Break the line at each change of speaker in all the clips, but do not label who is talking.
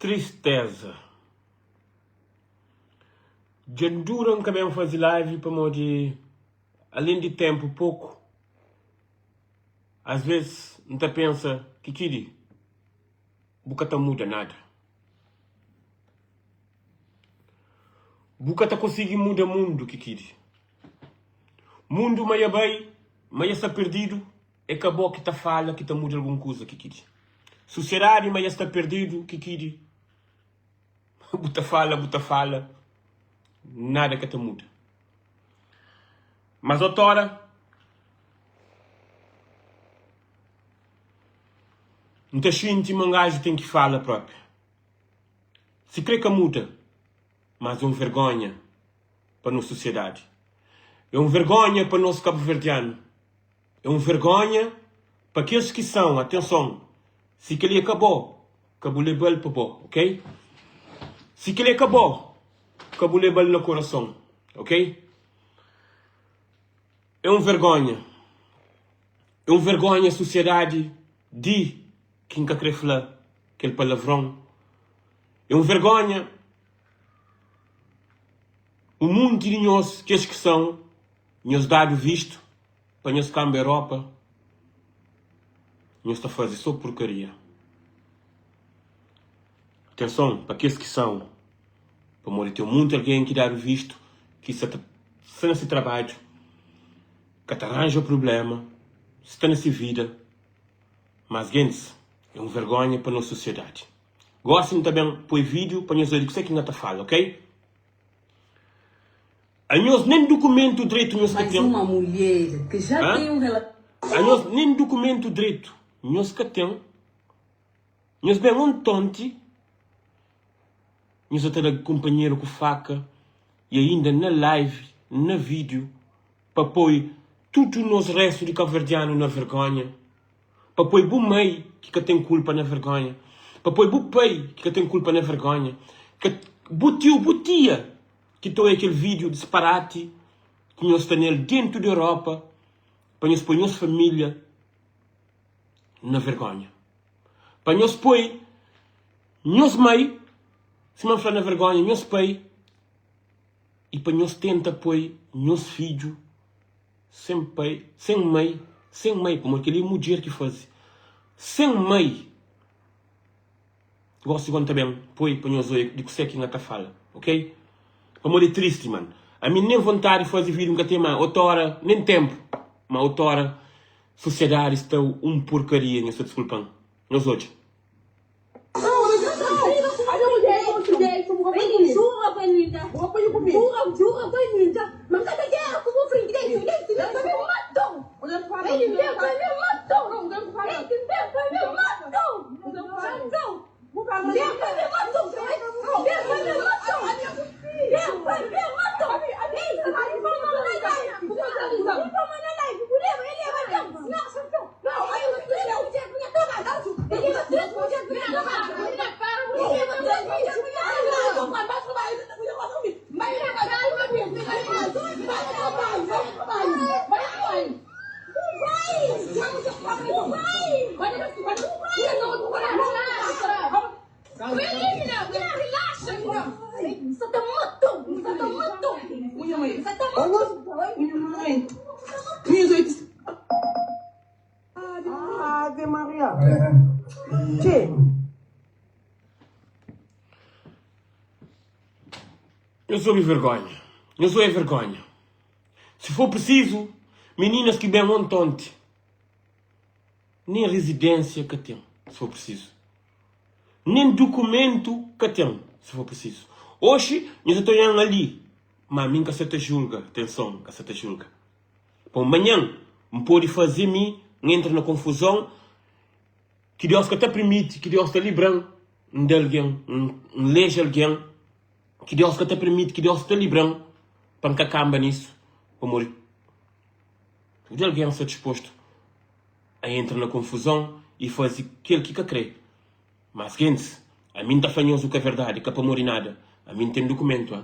Tristeza. Dja N dura N ka ben faze live pamodi alén di ténpu poku, asves N ta pensa ki kidi bu ka ta muda nada. Bu ka ta konsigi muda mundu ki kidi. Mundu ma ya bai, ma ya sta perdidu. É ka bo ki ta fala ki ta muda algun kuza, Kikidi. Susiedadi ma dja sta perdidu, Kikidi. Bu ta fala, bu ta fala, nada ka ta muda. Mas otora, N ta xinti ma un gaju ten ki fala propi. Si kre ka muda, mas é un vergonha pa nos susiedadi. É un vergonha pa nos kabuverdianu. É un vergonha pa kes ki são, atenson, si kel-li é ka bo, ka bu leba-l pa bo, ok? Si kel-li é ka bo, ka bu leba-l na korason, ok? É un vergonha, é un vergonha susiedadi di ki N ka kre fla kel palavron, é un vergonha un munti di nhos kes ki são. Nhos dadu vistu pa nhos kanba Europa nhos ta faze so purkaria. Atenson pa kes ki são pamodi ten munti algen ki dadu vistu ki sa ta sta na se trabadju ka ta ranja prublema sta na se vida mas gentis é un vergonha pa nos sosiedadi. Gosi N ta ben poi video pa nhos obi kuse ki N ta fala ok. Anhos nen dukumentu dretu nhos ka
Mas
ten.
uma mulher que já
Hã?
tem um rela.
Anhos nen dukumentu dretu nhos ka ten. Nhos ben ontonti nhos ta da kunpanheru ku faka i ainda na live, na vídiu pa poi tudu nos restu di kabuverdianu na vergonha. Pa poi bu mai ki ka ten kulpa na vergonha. Pa poi bu pai ki ka ten kulpa na vergonha. Ka bu tiu, bu tia ki ta oia kel video disparati ki nhos sta nel dentu di Europa pa nhos poi nhos familia na vergonha. Pa nhos poi nhos mai, sima N fla na vergonha, nhos pai i pa nhos tenta poi nhos fidju sen pai, sen mai, sen mai, pamodi kel-li é mudjer ki faze, sen mai. Gosi go nta ben poi pa nhos oia di kuse ki nha ta fala ok pamodi é tristi man ami nen vontadi fazi video nka ten ma otora nen tempu ma otora susiedadi sta un porkaria nhos ta diskulpan nhos odja. Nhos obi vergonha, nhos oia vergonha. Si for prisizu, mininas ki ben ontonti, nen rizidensia ka ten, si for prisizu. Nen dukumentu ka ten, si for prisizu. Oxi, nhos sa ta oian ali, ma mi N ka sa ta julga, atenson, N ka sa ta julga. Pamodi manhan, N pode faze mi N entra na konfuzon ki Deus ka ta pirmiti, ki Deus ta libra-m, N da algen, N leja algen. Ki Deus ka ta permiti, ki Deus ta libra-m pa N ka kanba nisu, pamodi tudu algen sta dispostu a entra na konfuzon i faze kel ki ka kre. Mas gentis, ami N ta fla nhos u ka verdadi, ka pamodi nada, ami N ten dukumentu, a.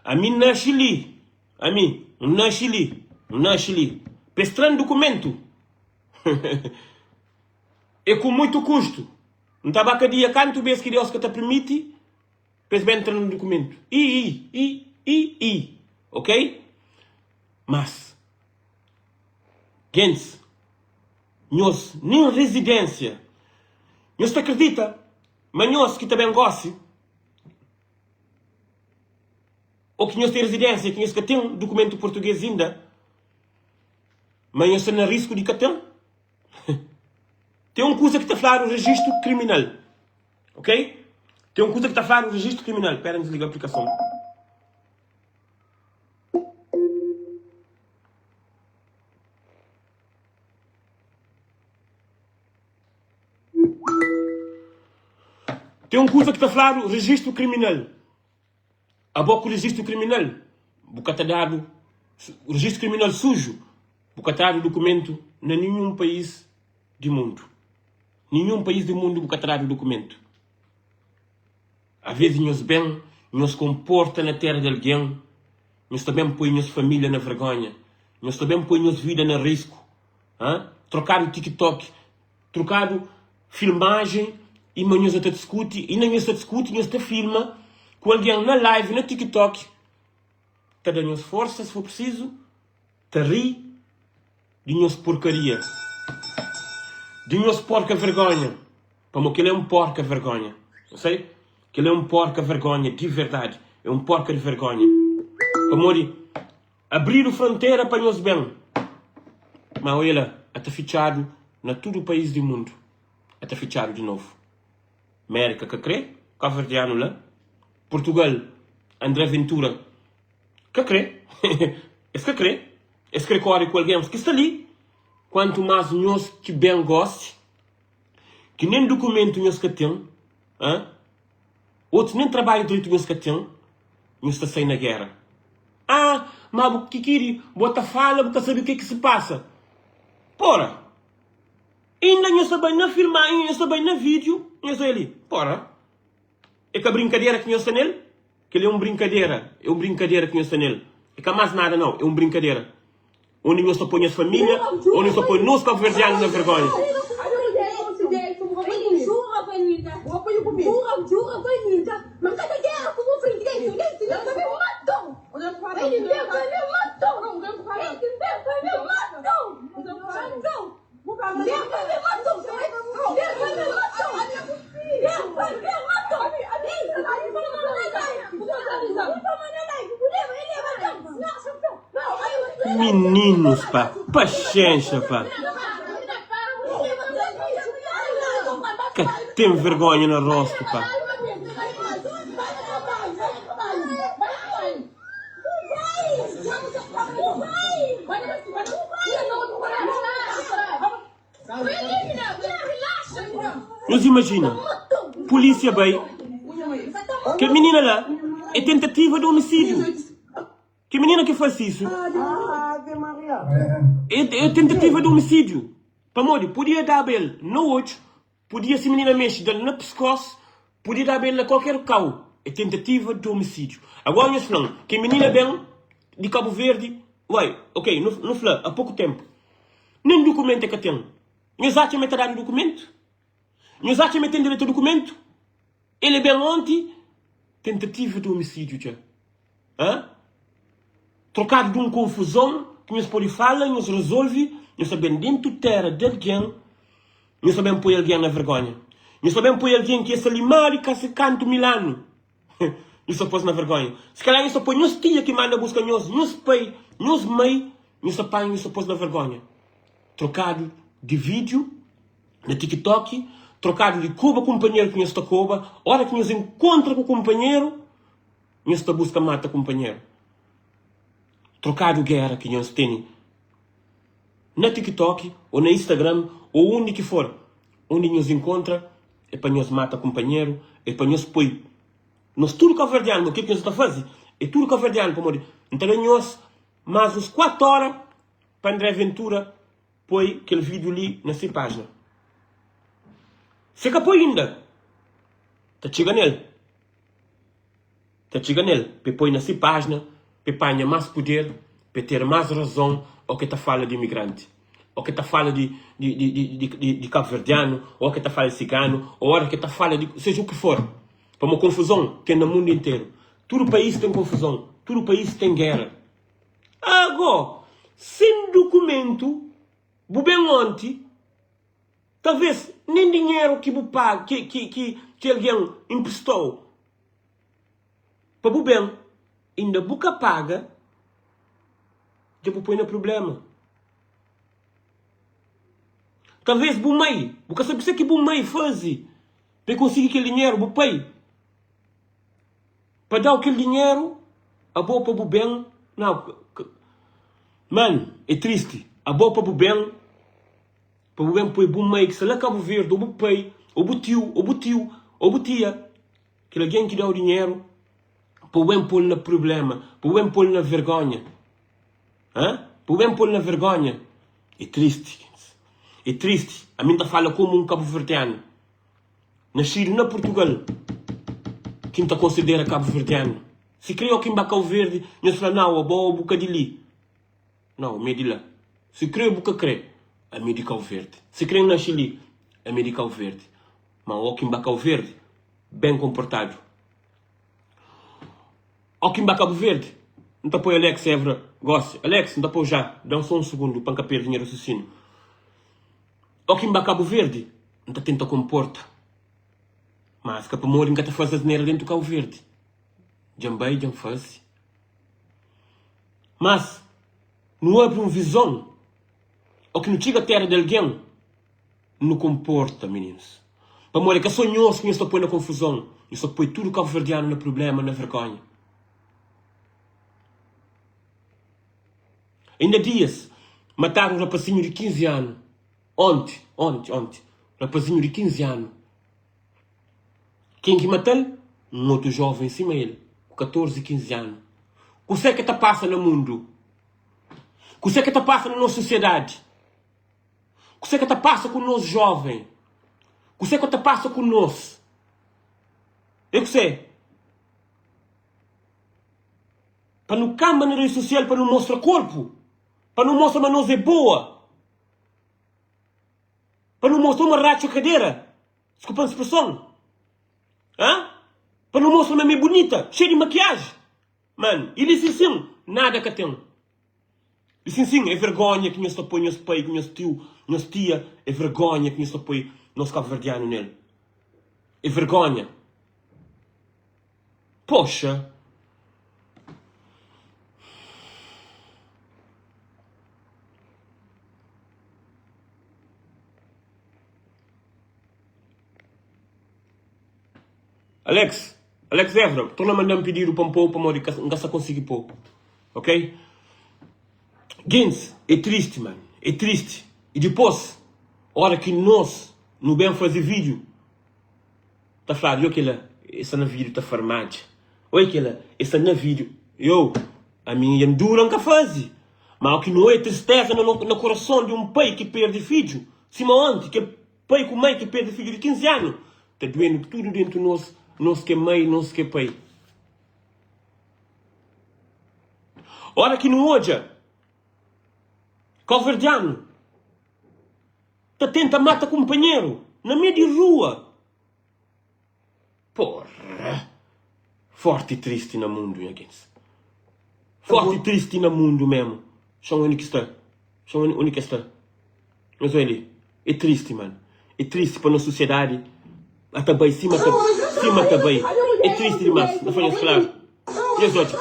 Ami N naxi li, ami N naxi li, N naxi li, pa es tra-m dukumentu, é ku muitu kustu. N ta ba kadia kantu bes ki Deus ka ta pirmiti pa es ben tra-m dukumentu. I, i, i, i, i. Ok? Mas, gentis, nhos nen rezidénsia. Nhos ta kridita ma nhos ki ta ben gósi, ô ki nhos ten rezidénsia, ki nhos ka ten dukumentu purtugês inda, ma nhos sta na risku di ka ten? Ten un kuza ki ta fladu rejistu kriminal. Ok? Ten un kuza ki ta fladu rejistu kriminal. Pera, N disliga aplikason. Ten un kuza ki ta fladu rejistu kriminal. Abo ku rejistu kriminal, bu ka ta dadu rejistu kriminal suju, bu ka ta dadu dukumentu na ninhun país di mundu. Ninhun país di mundu bu ka ta dadu dukumentu. Aves di nhos ben, nhos konporta na tera di algen, nhos ta ben poi nhos família na vergonha, nhos ta ben poi nhos vida na risku. Ha? Trokadu TikTok, trokadu filmajen i ma nhos ta diskuti, i na nhos ta diskuti, nhos ta filma ku algen na live na TikTok, ta da nhos forsa si for prisizu, ta ri di nhos porkaria, di nhos porka vergonha, pamo kel é un porka vergonha, não sei? Kel é un porka vergonha di verdadi, é un porka di vergonha, pamodi Abridu frontera pa nhos ben. Ma oia la, a ta fitxadu na tudu país di mundu. A ta fitxadu di novu. Mérika ka kre kabuverdianu la. Purtugal, André Ventura ka kre. Es ka kre. Es kre kore ku algen ki sta li. Kuantu más nhos ki ben gosi, ki nen dukumentu nhos ka ten, ha? Otus nen trabadju dritu nhos ka ten, nhos ta sai na gera. Ah, ma bu kikiri, bo ta fala bu ka sabi ke ki si pasa. Pora! Inda nhos ta bai na filma, inda nhos ta bai na video, nhos ta li. Pora! É ka brinkadera ki nhos sta nel? Kel é un brinkadera, é un brinkadera ki nhos sta nel. É ka mas nada nau, é un brinkadera. Undi nhos ta poi nhos família, undi nhos ta poi nos kabuverdianu na vergonha. Mininus pa, paxénxa pa. Ka ten vergonha na rostu pa. Nhos imajina, pulísia bai, kel minina la é tentativa di omisídiu. Kel minina ki fase isu é tentativa di omisídiu. Pamodi podia daba el na odju. Podia si minina mexe dal na piskos, podia daba el na kualker kau, é tentativa de homicídio. Agora nhos flan ke minina ben di Cabo Verde, uai, ok, nu nu fla a poku tempu, nen dukumento é ka ten. Nhos atxa ma é ta dadu dukumento? Nhos atxa ma é ten direito a dukumento? El é ben onti, tentativa de homicídio dja. Hã? Trokadu di un konfuzon ki nhos pode fala, nhos rezolve, nhos ta ben dentu tera di algen, nhos ta ben poi algen na vergonha. Nhos ta ben poi algen ki e sta li má di kasi kantu mil anu, nhos ta pô-s na vergonha. Si kalhar nhos ta poi nhos tia ki manda buska nhos, nhos pai, nhos mai, nhos ta panha nhos ta pô-s na vergonha. Trokadu di vídiu na TikTok, trokadu di koba kunpanheru ki nhos ta koba, ora ki nhos inkontra ku kunpanheru, Nhos ta buska mata kunpanheru. Trokadu géra ki nhos tene na TikTok ô na Instagram ô undi ki for, undi nhos inkontra é pa nhos mata kunpanheru, é pa nhos poi nos tudu kabuverdianu. Ma ke ki nhos ta faze é tudu kabuverdianu pamodi N ta da nhos más uns 4 óra pa André Ventura poi kel vídiu li na se pájina. Se ka poi inda, ta txiga nel. Ta txiga nel p'e poi na si pájina p'e panha más puder, p'e ter más razon o ke ta fala di imigranti. Ô ke ta fala di di di di di di di kabuverdianu, ô ke ta fala di siganu, ô ora ke ta fala di seja u ki for. Pamo konfuzon ten na mundu interu. Tudu país ten konfuzon, tudu país ten géra. Ago, sen dukumentu, bu ben onti, talvês nen dinheru ki bu paga, ki ki ki ki algen inpristau pa bu ben, inda bu ka paga, dja bu poi na prubléma. Talvês bu mai, bu ka sabe kuzê ki bu mai faze pa el konsigi kel dinheru, bu pai pa da-u kel dinheru abo pa bu ben, nau, man, é tristi, abo pa bu ben, pa bu ben poi bu mai ki sta la Kabu Verdi, ô bu pai, ô bu tiu, ô bu tiu, ô bu tia, kel algen ki da-u dinheru, pa bu ben pô-l na prubléma, pa bu ben pô-l na vergónha. Hã? Bu ben pô-l na vergonha? É tristi, gentis. É tristi. Ami N ta fala komu un kabuverdianu, nascidu na Purtugal, ki N ta konsidera kabuverdianu. Si kre o ki N ba Kau Verdi, nhos fla, Nau, abo bu ka di li. Nau, ami é di la. Si kre o bu ka kre, ami é di Kau Verdi. Si kre N nasci li, ami é di Kau Verdi. Ma o ki N ba Kau Verdi, ben konportadu. Ó ki N ba Kabu Verdi, N ta poi Alex Evra gósi. Alex, N ta pô-u já. Da-m sô un sugundu pa N ka perde nha rasusíniu. Ó ki N ba Kabu Verdi, N ta tenta konporta. Mas ka pamodi N ka ta faze asnera déntu Kabu Verdi. Dja N bai, dja N faze. Mas, nu abri un vizon. Ó ki nu txiga téra di algen. Nu konporta, mininus. Pamodi é ka sô nhos ki nhos ta poi na konfuzon, nhos ta poi tudu kabuverdianu na prubléma, na vergónha. Inda dias, matadu un rapazinhu di 15 anu. Onti, onti, onti, rapazinhu di 15 anu. Ken ki mata-l? Un otu jóven sima el, ku 14, 15 anu. Kusé ki ta pasa na mundu? Kusé ki ta pasa na nos sosiedadi? Kuse ka ta pasa ku nos joven? Kuse ka ta pasa ku nos? É kuse? Pa nu kamba na rede sosial pa nu mostra korpu? Pa nu mostra ma nos é boa? Pa nu mostra uma ratxa kadera? Desculpa-m spreson. Hã? Pa nu mostra ma mi é bunita, xei di makiaji? Man, i li sin sin, nada ka ten. I sin sin, é vergonha ki nhos ta poi nhos pai ku nhos tiu, nhos tia, é vergonha ki nhos ta poi nos kabuverdianu nel. É vergonha. Poxa! Alex, Alex Evra, torna manda-m pididu pa N pô-u pamodi N ka sta konsigi pô-u. Ok? Gentis, é tristi man, é tristi. I dipôs, óra ki nos nu ben faze vídiu, ta fladu, yo kel-la, e sta na vídiu ta farmadja. Oi kel-la, e sta na vídiu. Yo, ami dja N dura N ka faze. Má o ki nu oia tristeza na na korason di un pai ki perde fidju, sima onti, kel pai ku mai ki perde fidju di 15 anu, ta duenu tudu dentu nos, nos ki é mai, nos ki é pai. Ora ki nu odja kauverdianu ta tenta mata kunpanheru na mei di rua, porra! Forti tristi na mundu, nha gentis. Forti tristi na mundu memu. Xon undi ki sta? Xon undi ki sta? Nhos oi li, é tristi man, é tristi pa nos susiedadi a ta bai sima ta sima ta bai, é tristi dimas, na fla nhos klaru, nhos odja.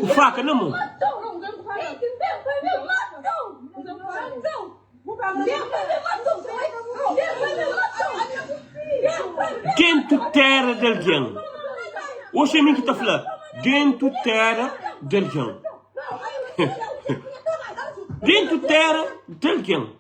Ku faka na mon. Dentu tera di algen. Oxi é mi ki ta fla, dentu tera di algen. Dentu tera di algen.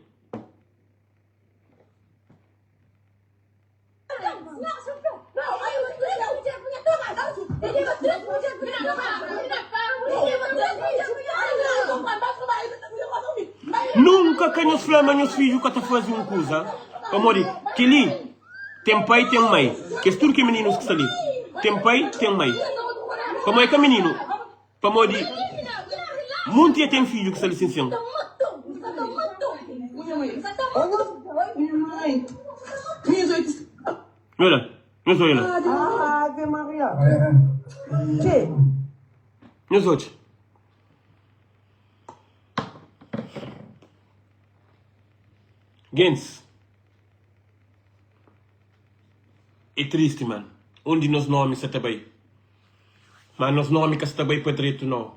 Nunka ka nhos fla ma nhos fidju ka ta faze un kuza, pamodi kel-li ten pai i ten mai. Kes tudu ki é mininus ki sta li. Ten pai, ten mai. Pamodi é ka mininu. Pamodi munti é ten fidju ki sta li sinsin. Nhos la, nhos odja la. Nhos odja. Gentis. É tristi man. Undi nos nomi sa ta bai? Ma nos nomi ka sta bai pa dretu nau.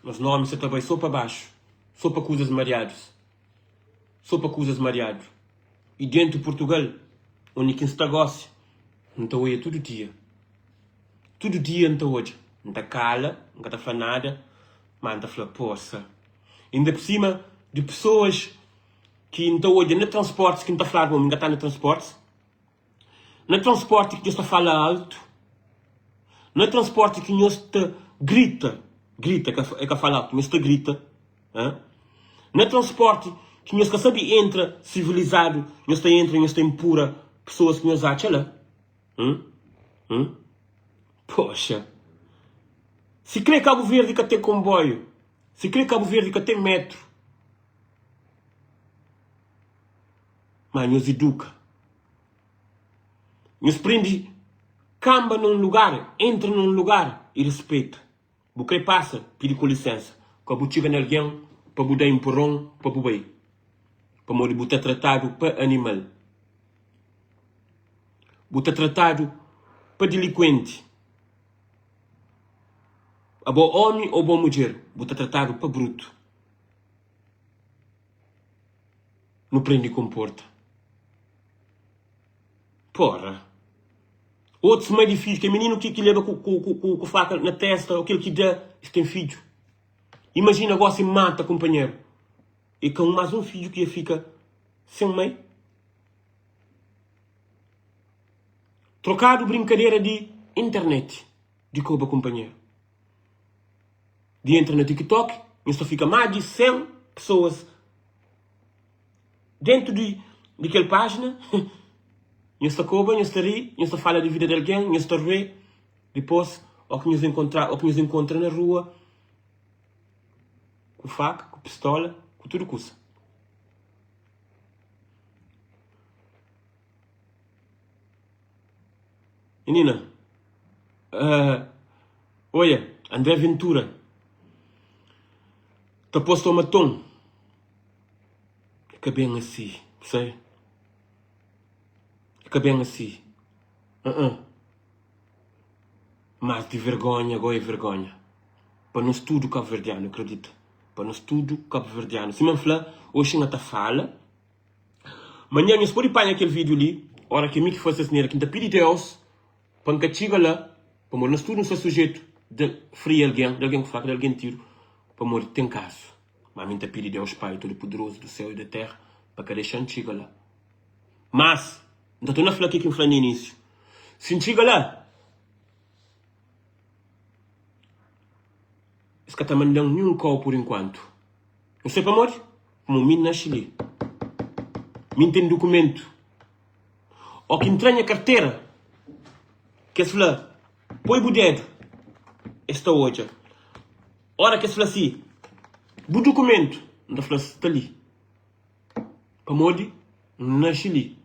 Nos nomi sa ta bai so pa baxu, so pa kuzas mariadus. So pa kuzas mariadu. I dentu Purtugal, undi ki N sta gosi, N ta oia tudu dia. Tudu dia N ta odja. N ta kala, N ka ta fla nada, ma N ta fla, Posa. Inda pur sima di pesoas ki N ta odja na transportis ki N ta fladu ma mi N ka ta na transportis. Na transporti ki nhos ta fala altu, na transporti ki nhos ta grita, grita e ka fala altu, nhos ta grita, na transporti ki nhos ka sabe entra sivilizadu, nhos ta entra nhos ta inpura pesoas ki nhos atxa la. Poxa! Si kre Kabu Verdi ka ten konboiu, si kre Kabu Verdi ka ten metru, Má nhos iduka. Nhos prende kanba na un lugar, entra na un lugar i rispeta. Bu krê pasa, pidi ku lisensa. Ka bu txiga na algen pa bu da inpuron pa bu bai, pamodi bu ta tratadu pa animal. Bu ta tratadu pa dilikuenti. Abo ómi ô bo mudjer, bu ta tratadu pa brutu. Nu prende konporta. Porra. Otus mai di fidju, kel mininu ki ki leba ku ku ku ku faka na testa ô kel ki da, es ten fidju. Imajina gosi mata kunpanheru. E ka un más un fidju ki ia fika sen mai. Trokadu brinkadera di internet di koba kunpanheru. Di entra na TikTok, nhos ta fika más di 100 pesoas dentu di di kel pájina. Nhos ta koba, nhos ta ri, nhos ta fala di vida di algen, nhos ta rue. Dipôs, óki nhos enkontra, óki nhos enkontra na rua ku faka, ku pistola, ku tudu kusa. Minina, uh, oia, André Ventura ta posta uma tom. É ka ben asi, sabe? É ka ben asi. Uh -uh. Mas di vergonha go é vergonha. Pa nos tudu kabuverdianu, akredita. Pa nos tudu kabuverdianu. Sima N fla, oxi N ta fala. Manhan nhos pode panha kel vídiu li, ora ki mi ki fase asnera, ki N ta pidi Deus pa N ka txiga la, pamodi nos tudu nu sta sujetu di fria algen, da algen ku faka, da algen tiru, pamodi ten kazu. Má mi N ta pidi Deus Pai Tudu-Puderozu du séu i da téra pa ka dexa-m txiga la. Mas, N ta torna fla kel ki N fla na inísiu, si N txiga la, es ka ta manda-m ninhun kau pur inkuantu. N sai pamodi? Pamodi mi N nasci li. Mi N ten dukumentu. Ó ki N tra nha kartera, ki es fla, Poi bu dedu. Es ta odja. Ora ki es fla si, Bu dukumentu. N ta fla, Sta li. Pamodi N nasci li.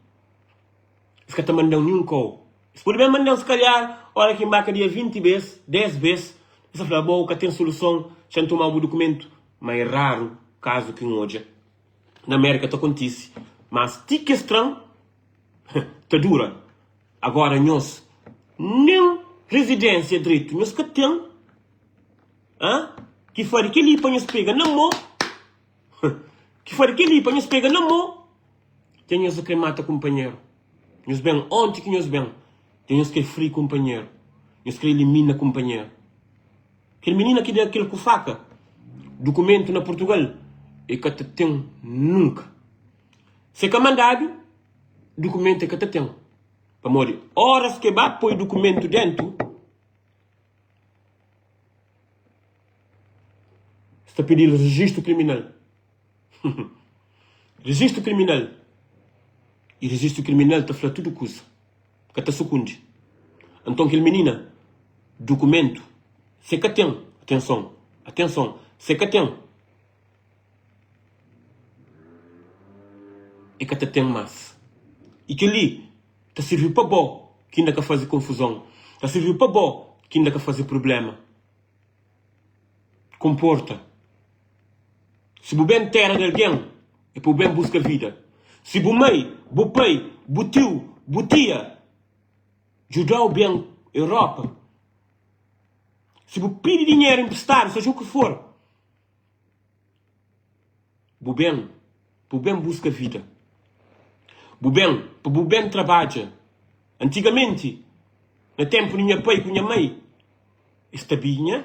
Es ka ta manda-m ninhun kau. Es pode ben manda-m skalhar ora ki N ba kadia 20 bes, 10 bes. Es ta fla, Abo ka ten soluson, xa N toma-u bu dukumentu. Ma é raru kazu ki N odja. Na Amérika ta kontise, mas ti ki es tra-m ta dura. Agora nhos nen rezidénsia dretu nhos ka ten, ha? Ki fari kel-li pa nhos pega na mô, ki fari kel-li pa nhos pega na mô, dja nhos krê mata kunpanheru. Nhos ben onti ki nhos ben, dja nhos krê fri kunpanheru, nhos krê ilimina kunpanheru. Kel minina ki da kel ku faka dukumentu na Portugal e ka ta ten nunka. Se ka mandadu dukumentu e ka ta ten. Pamodi oras ke ba poi dukumentu dentu es ta pidil rejistu kriminal. Rejistu kriminal. I rejistu kriminal ta fla tudu kusa. Ka ta sukundi. Anton kel minina dukumentu se ka ten, atenson, atenson, se ka ten, e ka ta ten mas. I kel-li ta sirbi pa bo ki inda ka faze konfuzon, ta sirbi pa bo ki inda ka faze prubléma. Konporta. Si bu ben téra di algen, é pa bu ben buska vida. Si bu mai, bu pai, bu tiu, bu tia djuda-u ben Europa, si bu pidi dinheru inpristadu, seja u ki for, bu ben pa bu ben buska vida. Bu ben pa bu ben trabadja. Antigamenti, na ténpu di nha pai ku nha mai, es ta binha.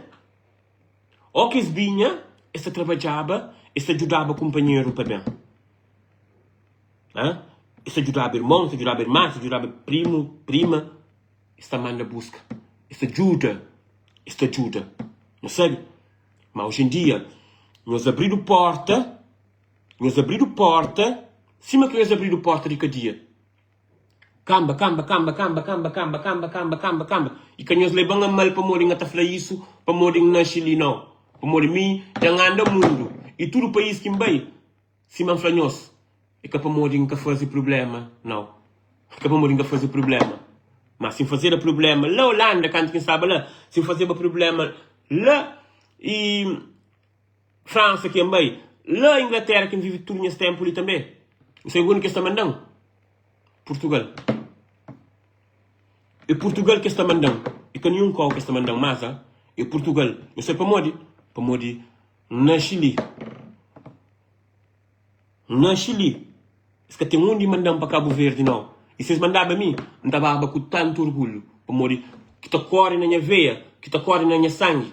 Ó ki es binha, es ta trabadjaba, es ta djudaba kunpanheru pa ben. Ha? Es ta djudaba irmon, es ta djudaba irma, es ta djudaba primu, prima, es ta manda buska, es ta djuda, es ta djuda. Nhos sabe? Ma oji en dia, nhos abridu porta, nhos abridu porta, sima ki nhos abridu porta di kadia. Kanba, kanba, kanba, kanba, kanba, kanba, kanba, kanba, kanba, kanba. I ka nhos leba-m a mal pamodi N ka ta fla isu pamodi N nasce li, nau. Pamodi mi dja N anda mundu i tudu país ki N bai, sima N fla nhos, é ka pamodi N ka faze prubléma, nau. É ka pamodi N ka faze prubléma. Má si N fazeba prubléma la Olanda kantu ki N staba la, si N fazeba prubléma la i Fransa ki N bai, la Inglatéra ki N vive tudu nhas ténpu li tanbê, N sabe undi ki es ta manda-m? Purtugal. É Purtugal ki es ta manda-m. É ka ninhun kau ki es ta manda-m más, ah. É Purtugal. Nhos sabe pamodi? Pamodi N nasce li. N nasce li. Es ka ten undi manda-m pa Kabu Verdi, nau. I si es mandaba mi, N ta baba ku tantu orgulhu. Pamodi ki ta kóre na nha veia, ki ta kóre na nha sangi,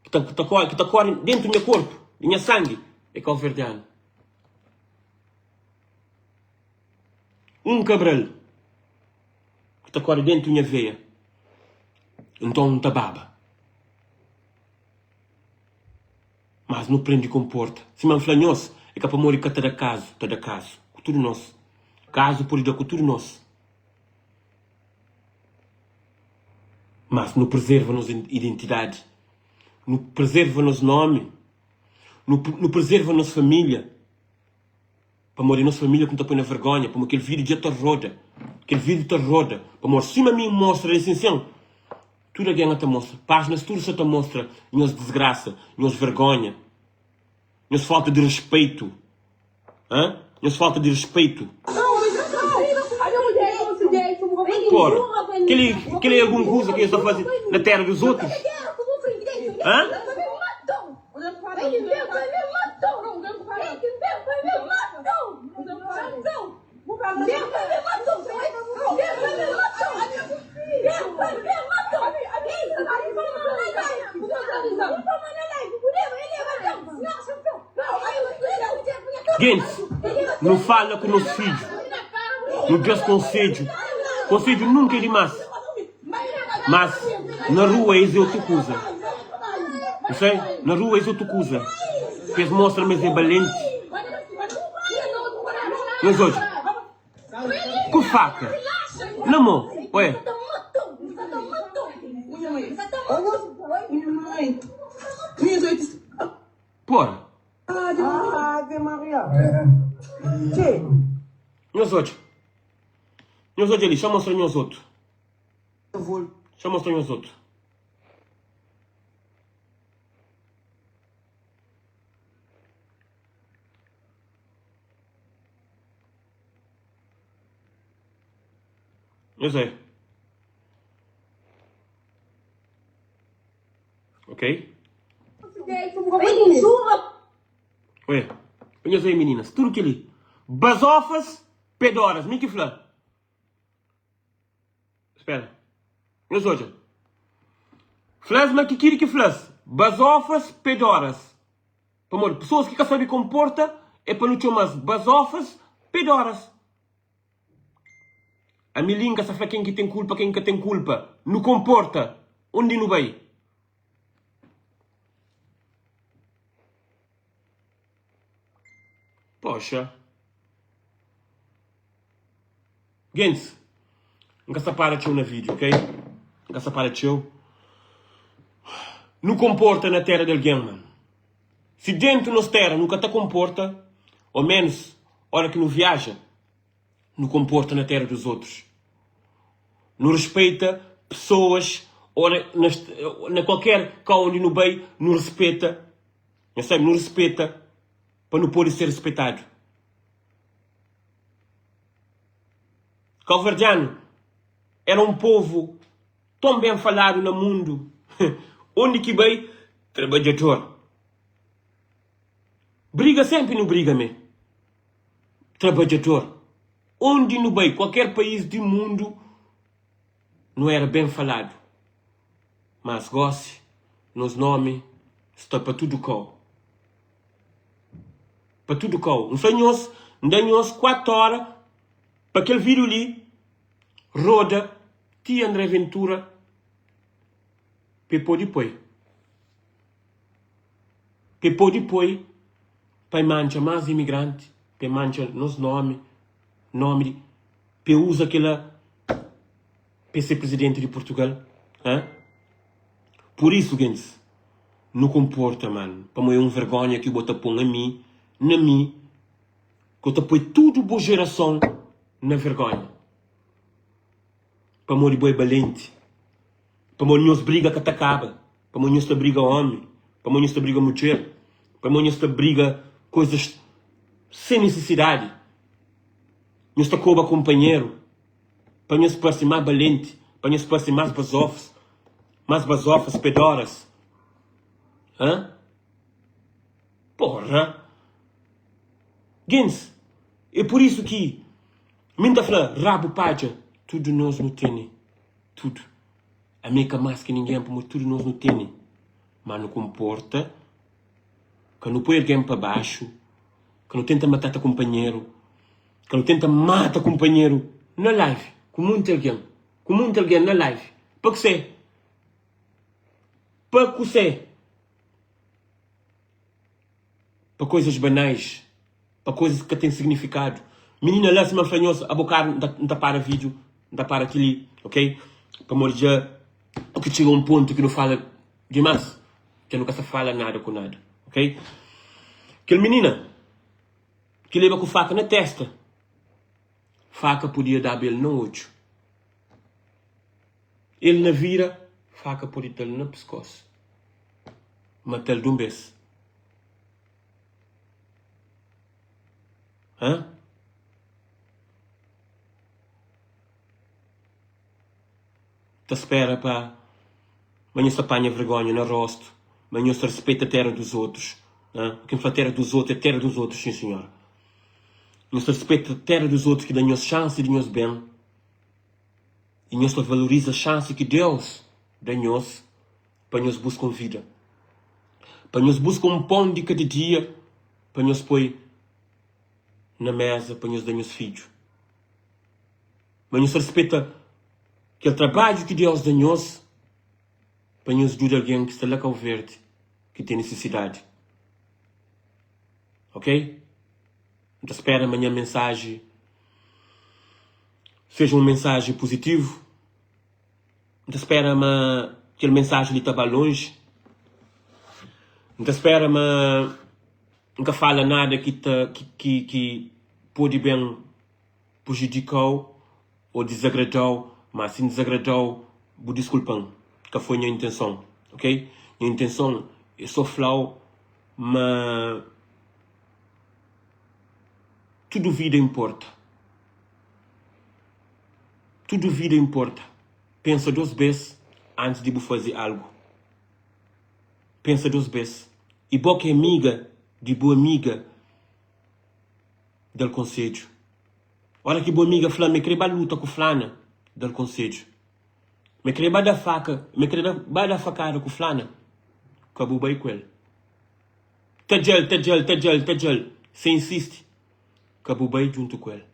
ki ta, ki ta kóre, ki ta kóre déntu nha korpu, di nha sangi, é kauverdianu. Un kabral ki ta kóre déntu nha veia, nton N ta baba. Mas nu prende konporta. Sima N fla nhos, é ka pamodi ka ta da kazu, ta da kazu ku tudu nos. Kazu pode da ku tudu nos. Mas nu prezerva nos identidadi, nu prezerva nos nómi, nu prezerva nos família. Pamodi nos família ku ta poi na vergonha Pamodi kel vídeo dja ta roda Kel vídeo ta roda Pamodi sima mi N mostra li sin-sin Tudu algen a ta mostra Pájinas tudu sa ta mostra Nhos disgrasa Nhos vergonha Nhos falta di respeitu Hã Nhos falta di respeitu Pora Kel-li kel-li é algun kuza ki nhos ta faze na téra dos otus Hã. Gentis, nu fala ku nos fidju, nu da-s konsedju. Konsedju nunka é dimás. Mas na rua es é otu kuza. Bu sai? Na rua es otu kuza. Pa es mostra ma es é balenti. Nhos odja. Ku faka na mo. Oe. Pora. Nhos odja. Nhos odja li. Xa mostra nhos otu. Xa mostra nhos otu. Nhos oia. Ok? Oia. Nhos oia meninas. Tudu kel li. Bazofas pedoras. Mi ki fla. Spera. Nhos odja. Fla-s ma ki kiri ki fla-s, bazofas pedoras. Pamodi pesoas ki ka sabe konporta é pa nu txoma-s bazofas pedoras. Ami li N ka sa fla ken ki ten kulpa ken ki ka ten kulpa. Nu konporta undi nu bai. Poxa. Gentis, N ka sta para txeu na vídeo, ok? N ka sa fala txeu. Nu konporta na téra di algen, man. Si déntu nos téra nu ka ta konporta, ô ménus óra ki nu viaja, nu konporta na téra dos otus. Nu respeita pesoas óra na kualker kau undi nu bai, nu respeta, nha sabe, nu respeta pa nu pode ser respetadu. Kauverdianu era un povu ton ben faladu na mundu, undi ki bai, trabadjador. Briga senpri nu briga me. Trabadjador. Undi nu bai, kualker país di mundu, nu era ben faladu. Mas gosi, nos nomi sta pa tudu kau. Pa tudu kau. N fla nhos, N da nhos 4 ora pa kel vídiu li roda ti André Ventura pa e pode poi. Pa e pode poi pa e mantxa más imigranti, pa e mantxa nos nomi, nomi di, pa e uza kila pa e ser prizidenti di Purtugal. Hã? Pur isu, gentis, nu konporta, manu, pamodi é un vergonha ki bo ta pon ami na mi, ki bo ta poi tudu bo jerason na vergonha. Pamodi bo é balenti, pamodi nhos briga ka ta kaba, pamodi nhos ta briga omi, pamodi nhos ta briga mudjer, pamodi nhos ta briga koizas sen nisisidadi, nhos ta koba kunpanheru pa nhos parse más balenti, pa nhos parse más bazofs, más bazofas, pedoras. Hã? Porra! Gentis, é pur isu ki mi N ta fla, rabu padja, tudu nos nu tene, tudu. Ami é ka más ki ningen, pamodi tudu nos nu tene. Má nu konporta, ka nu poi algen pa baxu, ka nu tenta matata kunpanheru, ka nu tenta mata kunpanheru na live ku monti algen, ku monti algen na live. Pa kusé? Pa kusé? Pa koisas banais, pa koisas ki ka ten signifikadu. Minina la sima N fla nhos abokadu N ta para video, N ta para kili, ok? Pamodi dja o ki txiga un pontu ki nu fala dimas, dja nu ka sta fala nada ku nada, ok? Kel minina ki leba ku faka na testa, faka podia daba el na odju. El na vira, faka pode da-l na piskos, mata-l dun bes. Hã? Ta spera pa ma nhos ta panha vergonha na rostu, ma nhos ta respeita tera dos otus. Hã? Ken fla tera dos otus é tera dos otus, sim senhora. Nhos ta respeita tera dos otus ki da nhos xansi di nhos ben. I nhos ta valoriza xansi ki Deus da nhos pa nhos buska un vida, pa nhos buska un pon di kada dia pa nhos poi na méza pa nhos da nhos fidju. Ma nhos ta ruspeta kel trabadju ki Deus da nhos pa nhos djuda algen ki sta la Kau Verdi ki ten nisisidadi. Ok? N ta spera ma nha mensaji seja un mensaji puzitivu. N ta spera ma kel mensaji li ta ba lonji. N ta spera ma N ka fala nada ki ta ki ki pode ben prujudika-u ô dizagrada-u. Má si N dizagrada-u, bu diskulpa-m. Ka foi nha intenson, ok? Nha intenson é sô fla-u ma. Tudu vida inporta Tudu vida inporta Pensa dos bes antis di bu faze algu Pensa dos bes I bo ki é amiga di bu amiga Dal konsedju Ora ki bu amiga fla ma e kre ba luta ku flana Dal konsedju Ma e kre ba da faka Ma e kre ba da fakada ku flana Ka bu bai ku el. Ta djal, ta djal, ta djal, ta djal Se insisti, ka bu bai djuntu ku el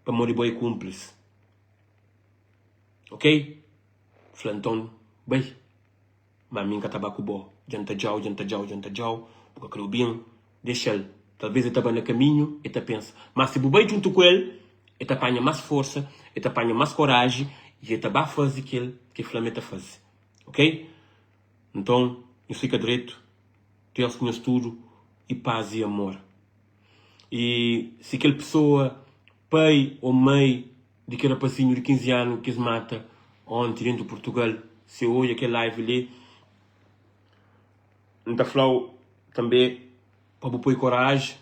Pamodi bo é kúnplis Ok? Fla nton, bai Ma mi N ka ta ba ku bo Dja N ta djau, dja N ta djau, dja N ta djau Bu ka kre obi-m, dexa-l Talvês el ta ba na kaminhu, el ta pensa Ma si bu bai djuntu ku el, el ta panha más forsa El ta panha más koraji I el ta ba faze kel ki. ki fla ma el ta faze. Ok? Nton, nhos fika dretu, Deus ku nhos tudu i paz i amor. I si kel pesoa, pai ô mai di kel rapazinhu di 15 anu ki es mata onti dentu Purtugal, si e odja kel live li, N ta fla-u tanbe pa bu poi koraji,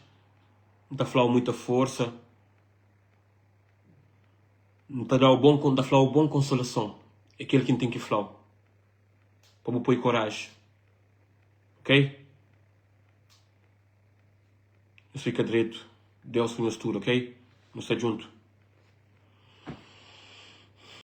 N ta fla-u muita forsa, N ta da-u bon, N ta fla-u bon konsolason, é kel ki N ten ki fla-u pa bu poi koraji, ok? Nhos fika dretu, Deus ku nhos tudu, ok? Nu sta djuntu.